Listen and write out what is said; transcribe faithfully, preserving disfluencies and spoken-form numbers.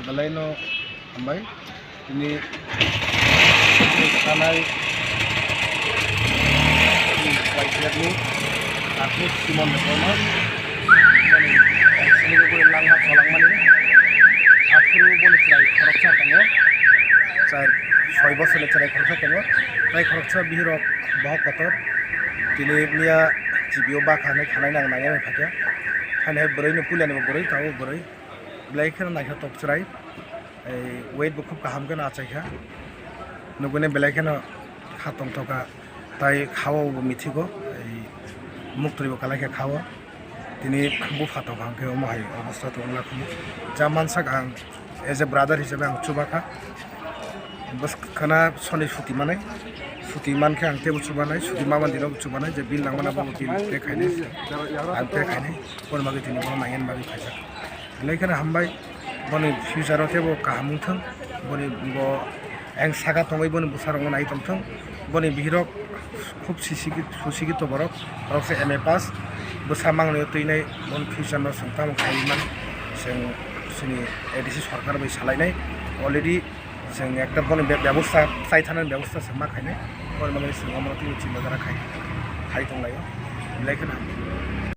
Belai no hambai. Tini thanai Y Z ni Akhil Simon Debbarma. Boni sini boni langma cholangmani. Aphuru boni chwrai khoroksa tongo. Char soi bosorni chwrai khoroksa tongo. Tai khoroksa bihirok bohok kotor. Tini miya G B O bakha hinwi khanai nang nangya bai phakya. Haino hai bwrwi no puilani bo bwrwi, tabuk bwrwi. Belai kheno naikhe tok chwrai. Ei weight bo khub kaham kheno achaikha. Nugune belai kheno kha tongthokha. Tai khao bo mithigo. Ei muktwi bo kalai khe khao. Tini bupha tongkha hwnkhe omo hai obostha tongla khumui. Ja mansak ang as a brother hisabe ang chubakha. Bwswk khana soni suti manai, suti mankhe ang teibo chubanai, suti mama dino chubanai, je bill nangmano bo bill pay khainai, ang pay khainai, boni bagwi tini bono nangya bagwi phaijak. Belai kheno hambai, boni future o teibo kaham wngthung, boni bo ang saka tongwi boni bwsarokno nai tongthung, boni bihirok khub sisigi, susigi to borok, borok se M A pass, bwsa mangnwi twinai, boni future no chwng tamo khaiwi man, chwng chini A D C sorkar bai salainai, already Chwng ekta boni be-, bebosta, chai thanani bebosta se ma khainai. Boni bagwi chwng omono tini chinta dhara khai, khai tonglaio. Belai kheno hambai.